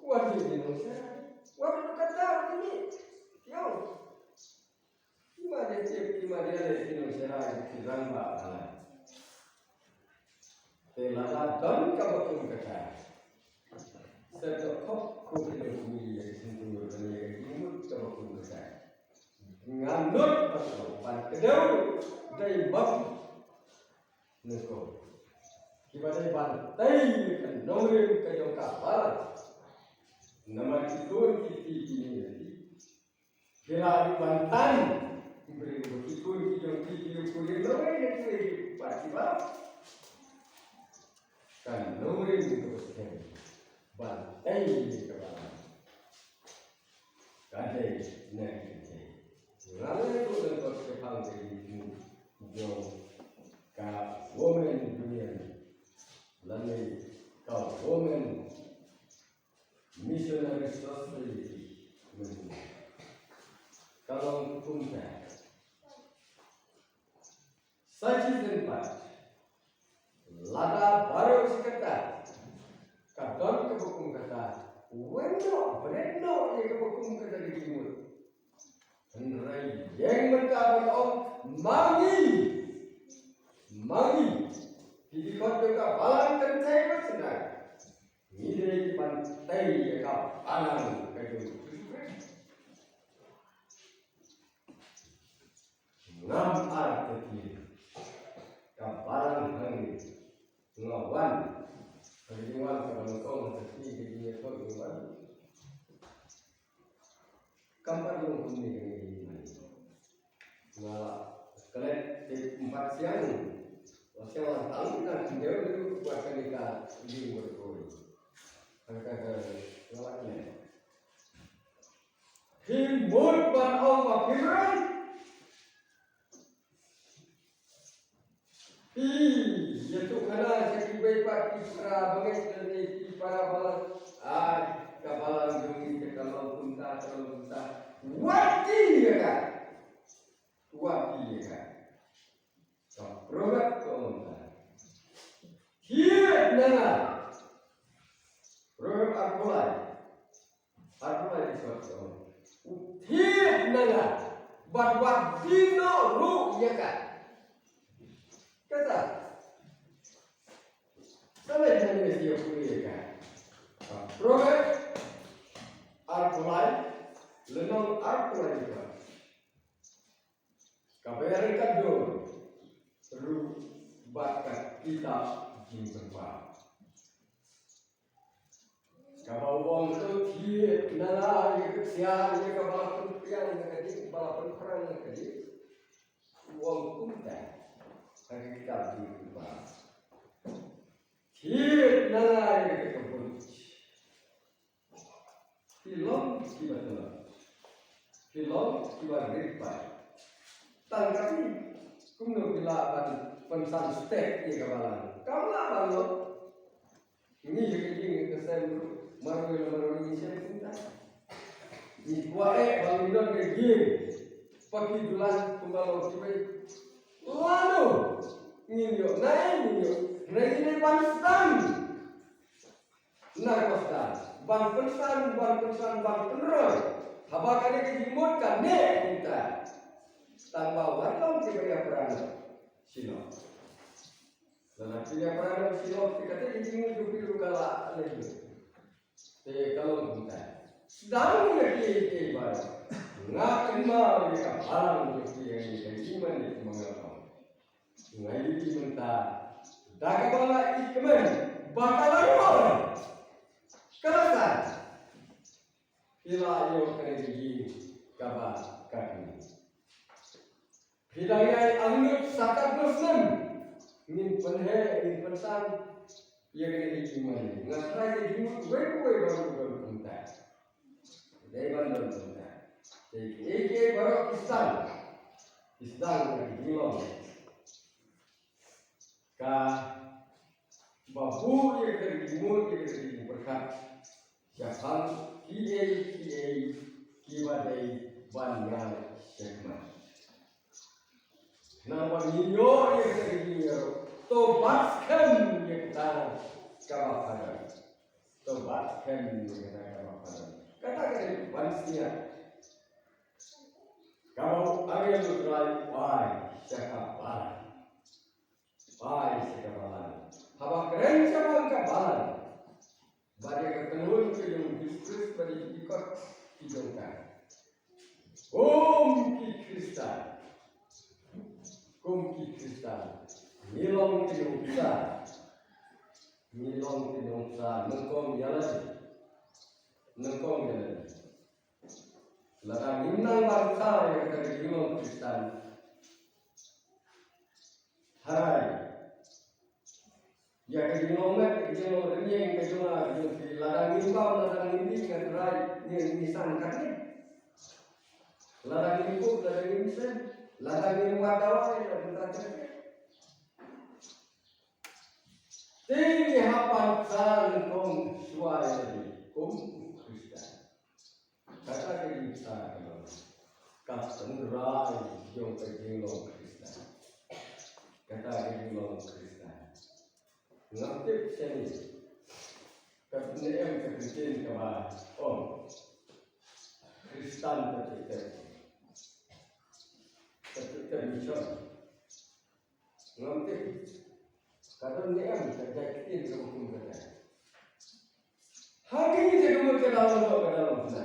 wat ki ki nong sa. Wat kata ki ni. Yo. Ki ma de tip, ki ma de leh ki nong sa ki rangbah balang. Te lada don kaba kum kata, sa to khop ko ki nong kumi ïa ki sngewthuh ïa ki mut kaba kum kata. Nga nud ban ong ban kdew dei bad nyngkong kiba dei ban tei ïa ka nongrim ka jong ka balang. Namar ki khun ki kti kine ki la dei ban tan ki briew, ki khun ki jong ki ki khun ïa nongrim ïa ki bad kiba ka nongrim ka ba skhem ban tei ïa ka balang. Ka dei na ki dei. Nga la ïathuh lyngkot shaphang ka jingthmu jong ka Women Union lane ka Women Missionary Society mynta. Ka long kumta. Sa shisien pat, lada baroh shi katta ka don kaba kum kata, wen noh, bret noh ïa kaba kum kata ka jingmut. Hynrei ïeng mynta ban ong ma ngi, ma ngi ki dkhot jong ka balang kynthei bad synrai, ngi dei ban tei ïa ka balang ka jong U Jisu Khrist. Ngam artatien Kam pat long kumne kane ka ïing mane. Nga klet te empat siang. Siang lang tang na kyndew dei wat kane ka ïing wat koi. Kata ka nga la klet. Phi mut ban ong ba phi mrai. Phi ïathuh khana sha kiwei pat ki para bangeit lane ki para balang. Ai, ka balang jong ngi ka long kumta, ka long kumta. Wat ki ïa ka. Wat ki ïa ka. Ka Proverb ka ong kumta. Thied na nga. Proverb arphew lai. Arphew lai dei sot ka ong. U thied na nga. Bad wat die noh ruh ïa ka. Kata. Sa lei na ngi ïa pule ïa ka. Ka Proverb arphew lai. Lynnong arphew lai dei sot. Kaba ïaryngkat dur ruh bad ka kitab jingpynpaw. Kaba u ong to thied na nga ïa ka ksiar ïa kaba la pynpriang na ka ding, ba la pynphrang na ka ding. U ong kumta ha ka kitab jingpynpaw. Thied na nga ïa ka buit. Phi long kiba tlot. Phi long kiba rit paid. Tang kati kumno phi lah ban pynsan stet ïa ka balang. Kam lah ban long. Ngi ïa ka ïing ïa ka sem ruh marwei la marwei ngi sem kumta. Ngi kwah eh ba ngi don ka ïing. Ba ki dulan kumba long kiwei. Lano ngin ïoh nai ngin ïoh nai ngin ïa ban sdang. Na ka sdang ban pynsan, ban pynsan, ban pynroi. Haba kane ka jingmut ka neh kumta. Tang ba wat long kiba ïa pran shalok. Lada phi ïa pran shalok te kata ka jingmut jong phi ruh ka la leh lut. Te ka long kumta. Sdang ïa kiei kiei baroh. Nga kynmaw ïa ka balang jong phi ïa ngi ka jingmane kumba nga ong. Nga ïohi mynta da kaba nga ïohi kmen ba ka la roi. Ka la san. Phi la ïoh kane ka ïing kaba katne. Phi dang ïai angnud sa katno snem. Ngin pynheh ngin pynsan ïa kane ka ïing mane. Nga tharai ka jingmut uwei pa uwei baroh u don kumta. Dei ban don kumta. Te kiei kiei baroh ki sdang. Ki sdang na ka jinglong. Kaba buh ïa ka jingmut ïa ka jingpyrkhat shaphang kiei kiei kiba dei ban ïaid shakhmat. Namar ngi ïoh ïa ka jingïaroh to bat skhem ïa kata kaba phareng. To bat skhem ïa kata kaba phareng. Kata ka dei ban sngewthuh. Kaba u angel u Trai u ai sha ka balang. Ai sha ka balang. Haba kren shaphang ka balang. Ba dei ka kynhun ka jong u Jisu Khrist ba dei ki kot ki jong ka. Kum ki Khristan. Kum ki Khristan. Ngi long ki nongksa. Ngi long ki nongksa. Nyngkong ïa lade. Nyngkong ïa lade. Lada ngim nang ban ksa ïa kata ka jinglong Khristan. Tharai ïa ka jinglong met, ka jinglong rynïeng ka jong nga ka jong phi, lada ngim bam, lada ngim dih, nga tharai ngi, ngi san katne. Lada ngim kup, lada ngim sem, lada ngim wad dawai, lada ngim wad dawai. Te ngi hap ban ksa nyngkong shuwa ïa lade kum u Khristan. Kata ka jingksa ka long ka tynrai jong ka jinglong Khristan. Kata ka jinglong Khristan. Ngam tip shane ka ne em ka ktien kaba ong Khristan ka tip tip. Ka tip tip mission. Ngam tip. Ka don ne em ka jait ktien kaba kum kata. Ha kine ki jait ka mut ka daw ka daw ka daw na.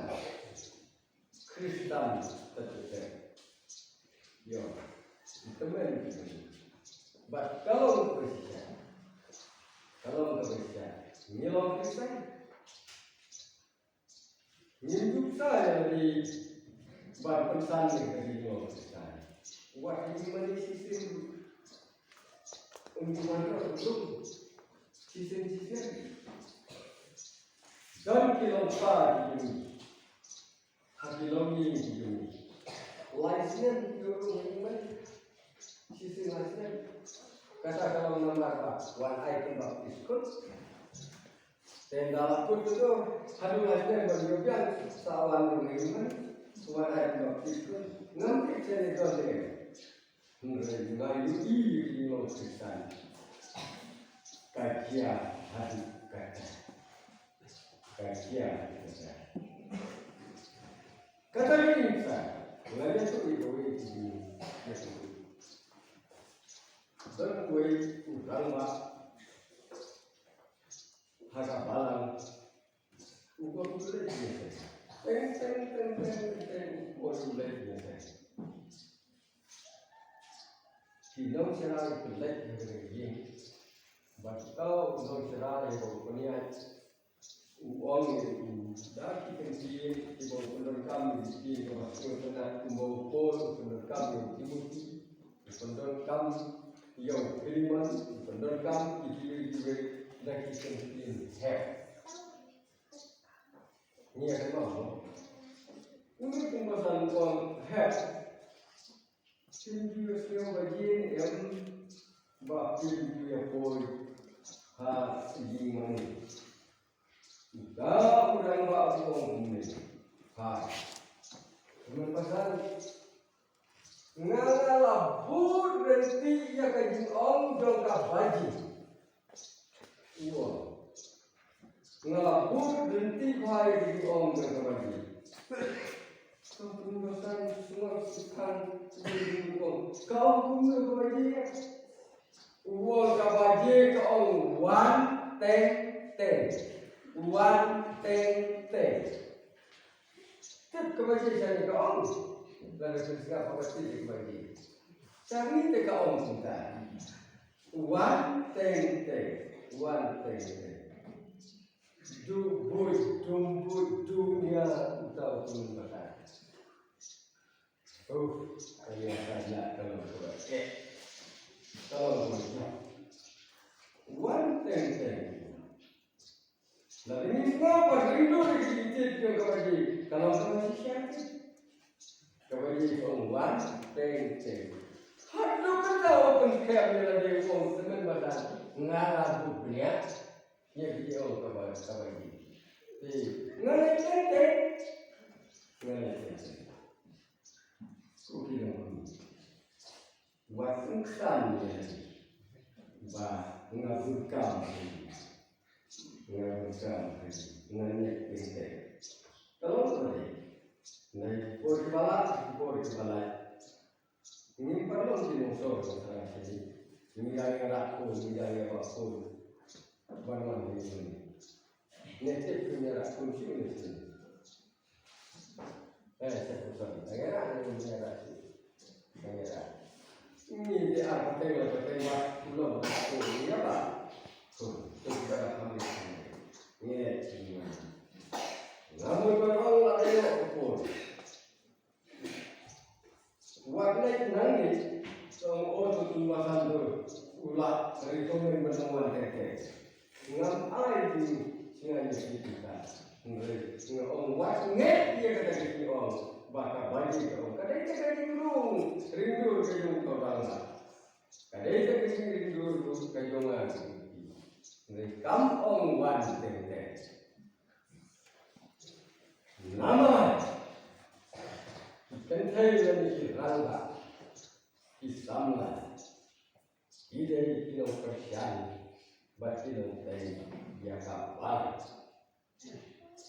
Khristan ka tip tip. Ïo. Tymmen. Bad ka long ka shisha. Ka long ka shisha. Ngi long Khristan. Ngim ju ksa ïa lade Ban pynsan ïa ka jinglong Khristan. Wat ïa ki mane shisien. Um ki mane ruh shisien shisien. Don ki longpa ki jong ngi. Ha ki longïing ki jong ngi. Lai snem ki jong ngi mane. Shisien lai snem. Kata ka long namar ba wan ai pynbaptis kut. Te ynda la kut te to, haduh lai snem ban ïoh biang sa wan rung ïa u mane, wan ai baptis kut. Ngam tip shen ïa ka leh. Hynrei nga ïohi ïa ki nongkhristan. Ka jia haduh katta. Ka jia haduh katta. Kata ka jingkhuslai. Nga ïathuh ïa kawei ka jingkhuslai. Don uwei u rangbah ha ka balang. U kwah u leit ïa se. Teng, teng, teng, teng, teng, u kwah u leit ïa se. Ki nongshakri ki leit ïa ka ïing. Bad uta u nongshakri ba u pynïaid. U ong ïa u da ki ktien kiba u pyndonkam ïa ki ktien kaba sngewtynnat kumba u Paul u pyndonkam ïa u Timothy. U pyndonkam ïa u Philemon, u pyndonkam ïa kiwei kiwei da ki ktien hep. Ngi ïa kynmaw mo. Une u Timothy u ong hep. Phim ju ïa sngew ba ïing em ba phim ju ïa poi ha ïing mane. Uta u rangbah u ong kumne. Hai. Kumne pasan. Nga nga la bud lynti ïa ka jingong jong ka baji. Ua. Nga la bud lynti bha ïa ka jingong jong ka baji. Ka pynbasa sngewthuh ïa ka jingong. Ka ong kumno ka baji? Ua ka baji ka ong wan teng teng. Wan teng teng. Tip ka baji shane ka ong. Lada ka sngap ka baji ka baji. Shane te ka ong kumta. Wan teng teng. Wan teng teng. Du buit, dum buit, dunia uta u pynbata. Uf, ka ïa ka ïa ka long kaba eh. Ka long kaba eh. Wan teng teng. La ring ko ba ring do ri ki tit ko kaba ji. Ka long kaba shisha. Kaba ji ko wan teng teng. Haduh katta u pynkham ïa lade u ong tymmen madan. Nga la buh bniah. Ïa ki ong kaba kaba ji. Te nga la teng teng. Nga la teng teng. Ko ki long. Wat khlem ïa ba nga bun kam. Nga bun kam. Nga neh pynte. Ka long ko dei. Nai por ki ba la, por ki ba la. Ngim pat long ki nongshor ka sara sini. Ngi ïa ïa rak ko, ngi ïa ïa ba ko. Ban wan ngi ngi. Neh tip ngi ïa rak ko sini sini. Eh, sa ko sa. Ngi ïa rak ngi ïa rak sini. Ngi ïa rak. Ngi te ar pateng la pateng ba. Kulo ba ko ngi ïa ba. Ko, to kita rak kami. Ngi ïa sini. Ngam oi ban ong la kayo ko. Wat leit nangne, tang o to tu masan to, u la recommend ban wan teng teng. Ngam ai tu, snga ïa ki tu ta. Ngre, nga ong wat nget ïa kata ka ki ong, ba ka baji ka ong. Ka dei ka ka jingdum, rindur ka jong ka dang la. Ka dei ka ka jingrindur ka jong nga. Ngre, kam ong wan teng teng. Namar ki kynthei lane ki rangbah, ki samla, ki dei ki nongkyrshan bad ki nongtei ïa ka balang.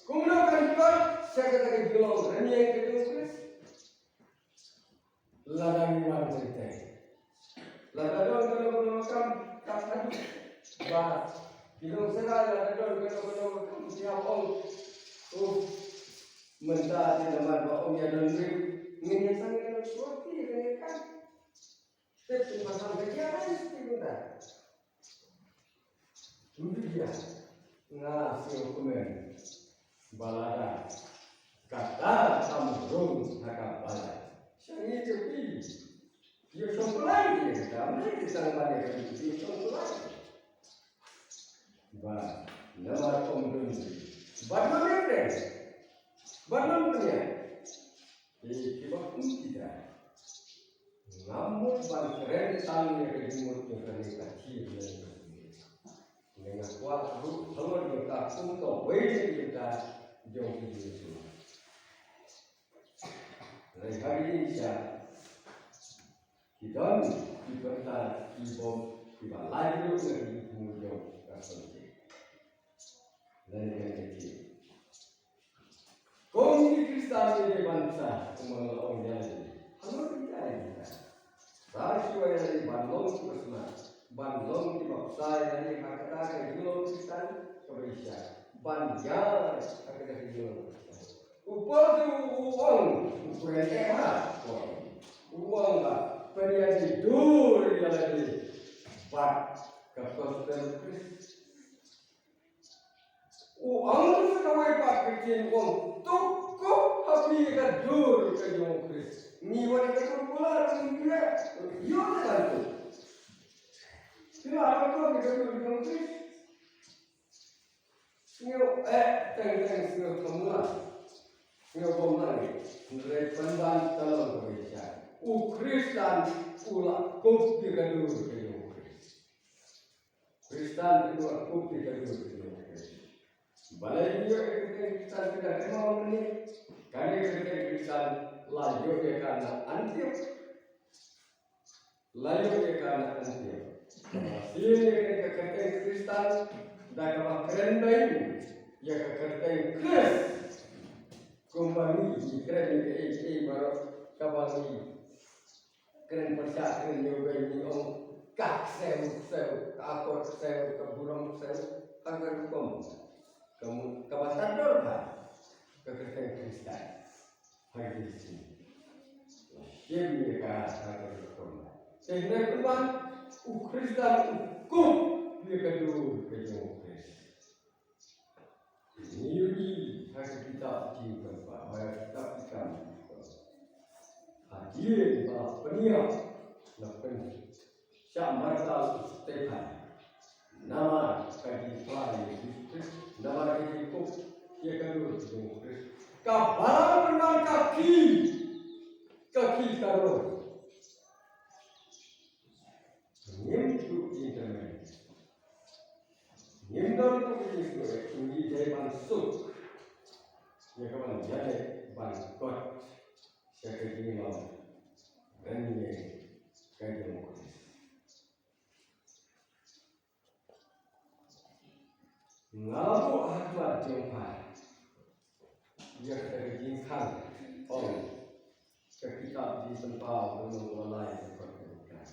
Kumno kan jot sha kata ka jinglong rynïeng ka jong u Khrist? Lada ngi wan teng teng. Lada don kano kano ka kam, ka haduh ba ki nongshakri, lada don kano kano ka kam, ki hap ong, oh, mynta te namar ba ong ïa don briew, ngin ïa sangeh noh shuwa ki, ngin ïa kam. Te pynpaw ka jia kan, te mynta. Ym dei ïa nga sngewkmen ba lada kata ka mut rung ha ka balang. Sha ngi te phi ïoh shong pynlait ïa kata, mynta ki tang ban ïa ka ïoh shong pynlait. Ba namar ong dun bad non ïa kren bad non pynïaid. Te kiba kum kita, ngam mut ban kren tang ïa ka jingmut jong kane ka thir lane ka thir. Nga kwah ruh halor ïa ka kum kawei na ki bynta jong ki jingmut. Hynrei ha kine ki sha ki don ki bynta ki bym, kiba laitluid na ki jingmut jong ka sngewsih lane ka jingmut. Kum ki Khristan ngi dei ban bsa, kumba nga la ong ïa lade. Halor kita ïa kita. Ba shuwa ïa lade ban long kiba sma, ban long kiba bsa ïa lade ha kata ka jinglong Khristan kaba shisha. Ban ïaid ha kata ka jinglong Khristan. U Paul u ong, u kren eh ha, u ong ba pynïaid dur ïa lade bad ka gospel Khrist. U ong sa kawei pat ka ktien u ong, to kup ha phi ka dur ka jong u Khrist. Ngi wan ka dur pula ngi kren, ïoh te kan tu. Phi la ka dur ka jong u Khrist. Sngewbha eh teng teng sngewbha mula. Sngewbha mula ni. Hynrei pynban talon ka wei sha. U Khristan u la kup ïa ka dur ka jong u Khrist. Khristan te u la kup ïa ka dur ka jong u Khrist. Balei ngi ïoh ïa ka kyrteng Khristan, ka dei ma ong mynne. Kane ka kyrteng Khristan la ïoh ïa ka na Antiok. La ïoh ïa ka na Antiok. Sien ïa kane ka kyrteng Khristan da kaba kren beiñ ïa ka kyrteng Khrist. Kumba ngi, ngi kren ïa kaei kaei baroh kaba ngi kren pyrshah kren ïa u beiñ, ngi ong ka ksew ksew, ka akor ksew, ka burom ksew, ha ka rukom ka mu-, kaba tad dor bha ka kyrteng Khristan. Ha ka jingshim ïa ka, ha ka rukom. Te hynrei kumba u Khristan u kup ïa ka dur ka jong u Khrist. Ngi ïohi ha ka kitab Jingpynpaw, ha ka kitab Ki Kam. Hadien ba la pynïap, la pynshah martyr u Stephan. Namar ka jingpynïap ïa u Jisu Khrist, namar ka jingkup ïa ka dur jong u Khrist. Ka balang pynban ka khih, ka khih ka roi. Ngim duh jingkyrmen. Ngim don ruh ka jingsngew, ngi dei ban suk ïa ka ban ïaleh ban kot sha ka jinglong rynïeng ka jong u Khrist. Nga la buh ha khmat jong pha ïa kata ka jingkhang, ong ka kitab Jingpynpaw, lynnong ba lai, dkhot kaba khat.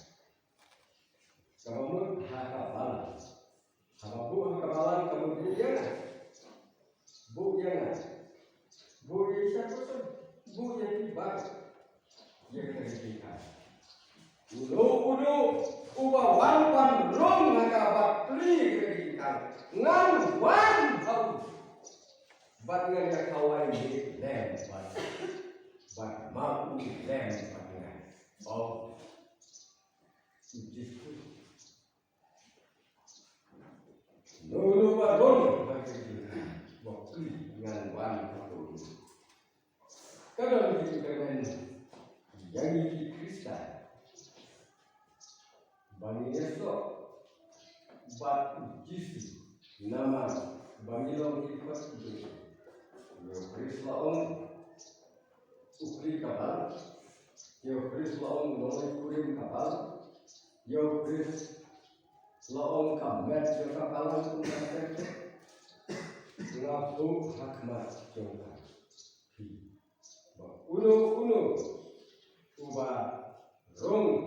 Kaba mut ha ka balang. Haba buh ha ka balang ka mut buh ïa nga. Buh ïa nga. Buh ïa i Sharpton. Buh ïa phi baroh. Ïa kata ka jingkhang. Uno uno uba wan ban rung ha ka bapli kata ka jingkhang, ngan wan ha u bad ngan ïa kawei lem bad, bad ma u lem bad nga. Ong u Jisu. Uno uno uba rung ha ka jingkhang, bapli, ngan wan ha u. Ka don ka jingkyrmen ïa ngi ki Khristan ba ngin ïasoh bad u Jisu, namar ba ngi long ki khot ki jong u. Ïa u Khrist la ong u kli ka balang. Ïa u Khrist la ong u nongkurim ka balang. Ïa u Khrist la ong ka met jong ka balang kumba ka tep. Nga buh ha khmat jong phi ba uno uno uba rung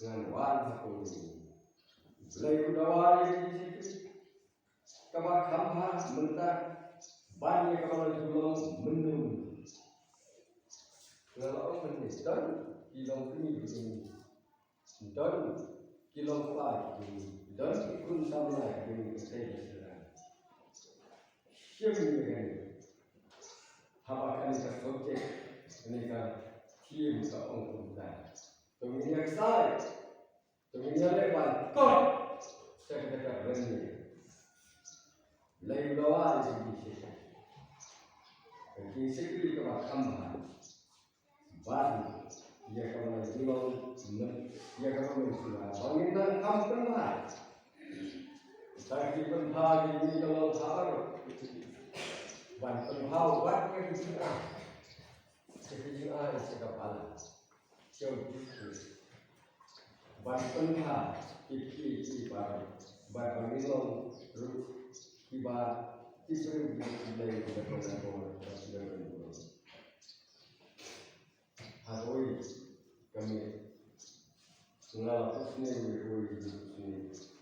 ngan wan ha u. U Blei u dawa ïa ki jingkyrkhu kaba kham bha mynta ban ïa kaba la ju long mynno mynno. Nga la ong mynne, don ki longkmie ki jong ngi. Don ki longkpa ki jong ngi. Don ki khun samla ki jong ngi, ka sei ba sdang. Shim ïa kane. Haba kane ka subject Kane ka theme ka ong kumta. To ngin ïa ksai. To ngin ïa leh ban kot. Sa kata ka rynïeng. Lei u dawa ïa ki shakri. Ka ki shakri kaba kham bha. Ban ïa kaba la jinglong, ïa kaba mynshuwa ba ngin nang kham pynbha. Tang ki pynbha ki, ki ka long ha baroh. Ban pynbha wat ka ki jingah. Sa ki jingah ïa ka balang. Sha U Jisu Khrist. Ban pynbha ki, ki, ki baroh. Bad ban ngin long ruh kiba ki briew ki Blei kiba don akor bad kiba don burom. Hangtei ka miet nga la pyrshah ïa kawei ka jingpyrshah.